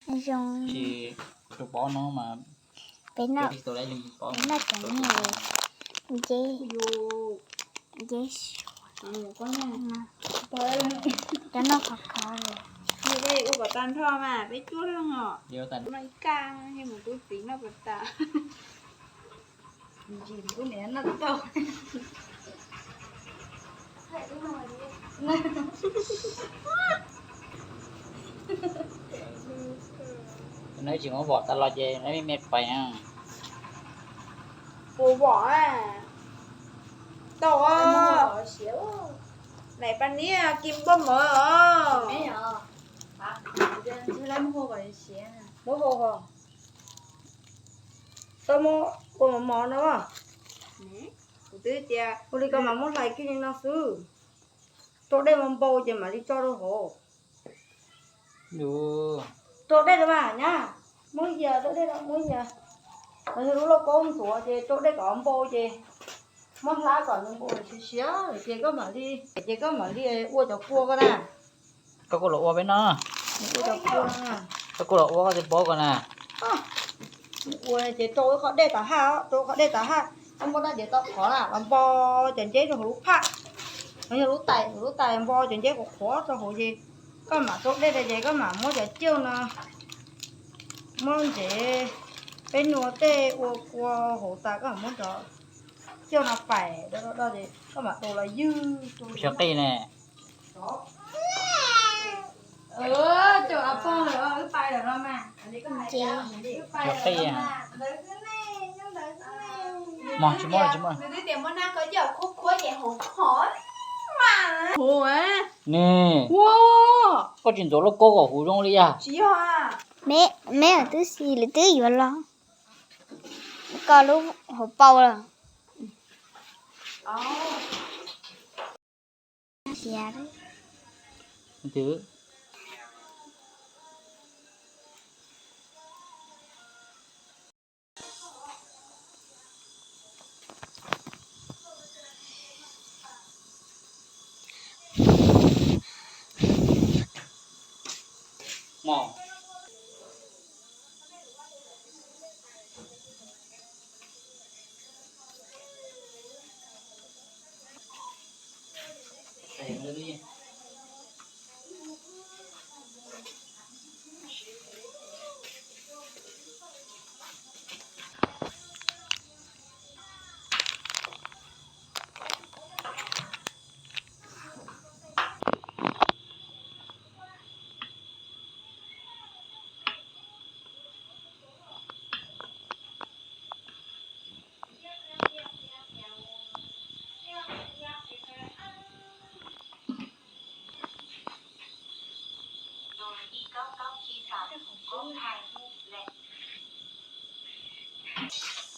Zoo. Tsis, tus pov no mas peb noj, peb noj cov niag nceb, nceb, cov noj khov khov li. Ua kom tag nrho mas peb cuaj leeg os. Noj ib kaj, mus tub txiv noj kom tas. Neb tsis muab vom tas los ces neb me me pais. Puas vom tau? Nais pas niab kis npauj mov os. Muab hau hos. Tau muab ua mov mov no. Kuv twb tias ua li ko mas muab hlais kiag li no xwb. Rau dej npau npau ces mam li tso rau hauv. Rau dej rau mas nyab, muab yas rau dej rau, muab yas. Los yog lub lauj kaub ntxuav ces rau dej kom npau ces muab hlab kom nws npau siav siav ces koj mam li, ces koj mam li ua cov kua ko na. Koj kuj los ua peb no. Ua cov kua no. Koj kuj los ua koj twb paub ko na. Ua ces rau ib qho dej tas haj, rau ib qho dej tas haj, koj muab rab diav tau qhov na los npo cov nceb rau hauv lub phaj. Los yog lub tais, lub tais npo cov nceb qhuav qhuav rau hauv ces koj mam rau dej tas ces koj mam muab cov cauj no, muab ntsev, peb nua tej ua kua hauv tas koj mam muab cov cauj no pais do do do ces koj mam rau los ywg rau. Cov qij ne. Ces mog tsis muaj tsis muaj. Ne, koj tsis ntxuav lauj kaub kom huv zoo li yag. Me, me twb xis lawv twb yuav los. Koj lub hauv paus lawm.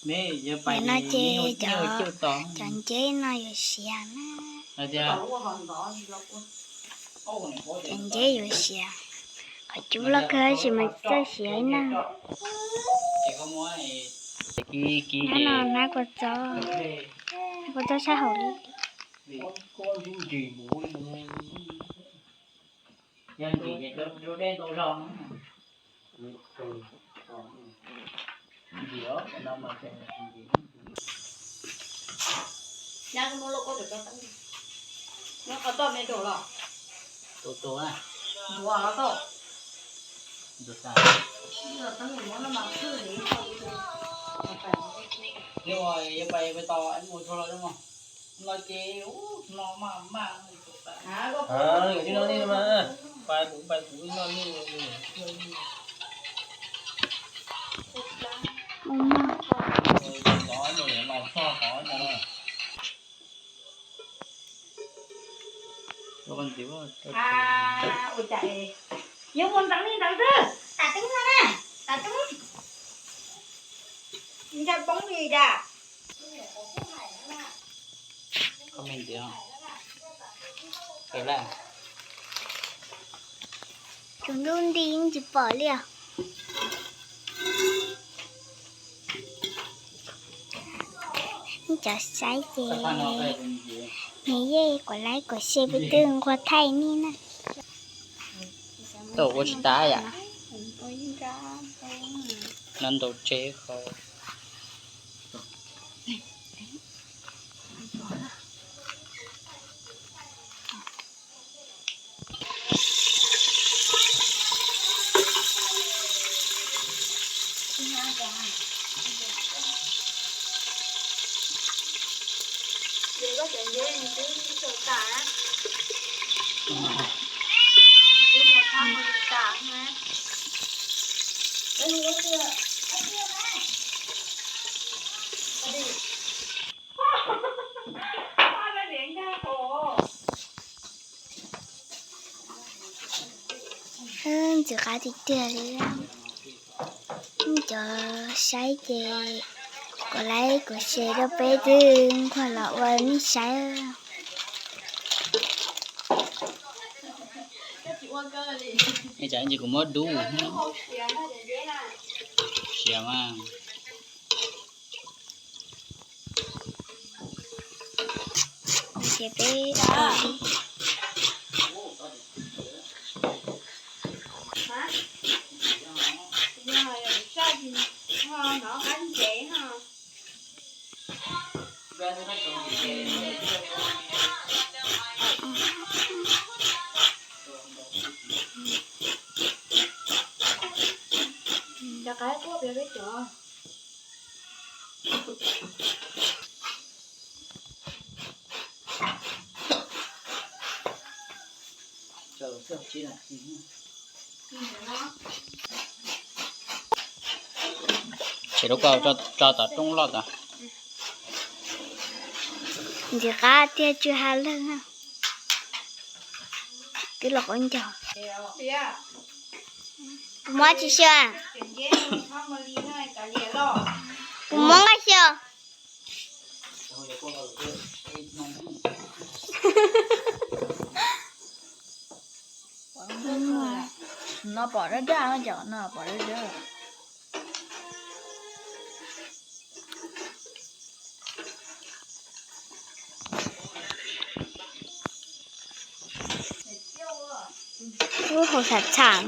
Nim no ces cov nceb no yuav siav na. Cov nceb yuav siav. Qhov cub loj kawg tab sis mas txawj siav ib na. Hnab no hnab kua txob, kua txob sab hauv li. Yog ntsim ces rau dej ntau zog. Nyab, koj muab lauj kaub cov tau, muab qhov toj me rau los. Tus tus na. Ntuav los tau. Ntuav tas. Yuav pais yuav pais tau mus txog los mog. No ces no maj maj. Li no nej mas, pais kuv pais kuv no nej. Ua cas yuav mus ntawd li ntawd xwb, tas tub no na, tas tub. Ntshai poob li das. Tsaus ntuj nti tsis pom li os. Cov saib ces nws yeej kuv laib kuv se peb twb nquag thaij nej na. Tau ua tsis tas yam. Nab ntaus tseb qhov. Ntxim qab tiag tiag li. Cov saib ces kuv like kuv share rau peb twb nquag los ua nej saib. Ib tsam kuv muab dub siav mas. Ces peb Ces lub koj tso tom rooj loj tas. Ntxim qab tiag, tsw ha lawg. Twb los quav ncaug. Kuv muab tsis xyaw. Kuv muab nqaij xyaw. No pom dawb dawb, cov no pom dawb dawb. Ub, hau tsham tsham.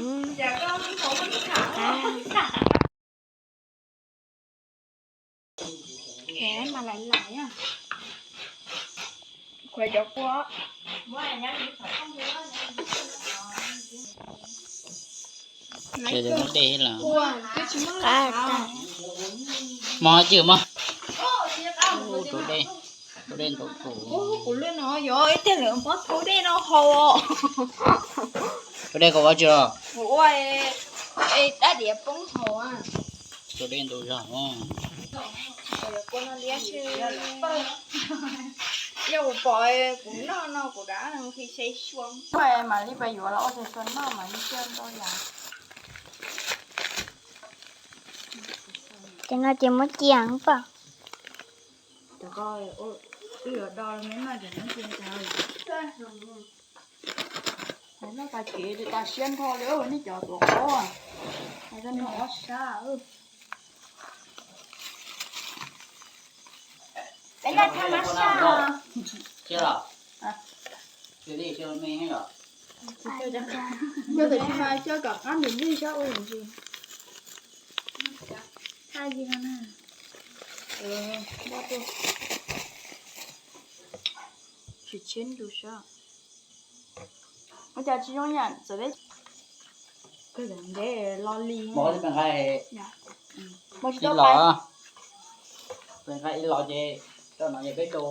Mas lais lais, khuav cov kua. Qab tag. Mog, cim mog. Tus dej, tus dej ntau tus. Kuv lub no yog ib tiag lawm, muab tus dej no haus. Tus dej koj ua tsi los? Kuv ua dab diav poob haus. Tus dej ntau zog. Yog kuv pom kuv noj no kuv dab nqhis se xyuas. Mam li pais yuav los ua tes tuas noj mam li cia ntau yam. Ces no ces muab cia pob. Cov ko wb yuav do me noj ces muab cia ntawd. Noj tas kev tas siab nrho li nej cov tuav qaub. Noj ob sab. Peb noj thaj mab sab. Yog tias tsis mas coj kom qab nws lwj saib ua ntsis. Tsis tshiab ntug saib. Ua cas tsis zoo yam txawm peb. Kawg ntev lo li. Ib los, peb nqa ib los ces rau no ces peb rau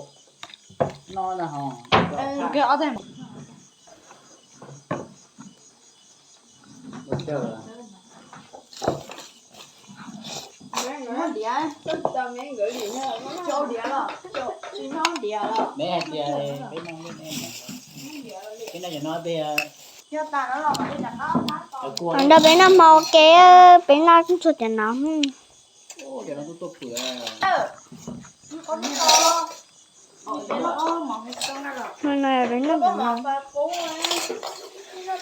no na ho. Nkag ob tag. Noj diav, tsis noj diav los. Peb noj peb noj hmo ua ke, peb noj txhua cov no. No yog peb noj cov no,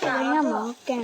peb noj hmo ua ke.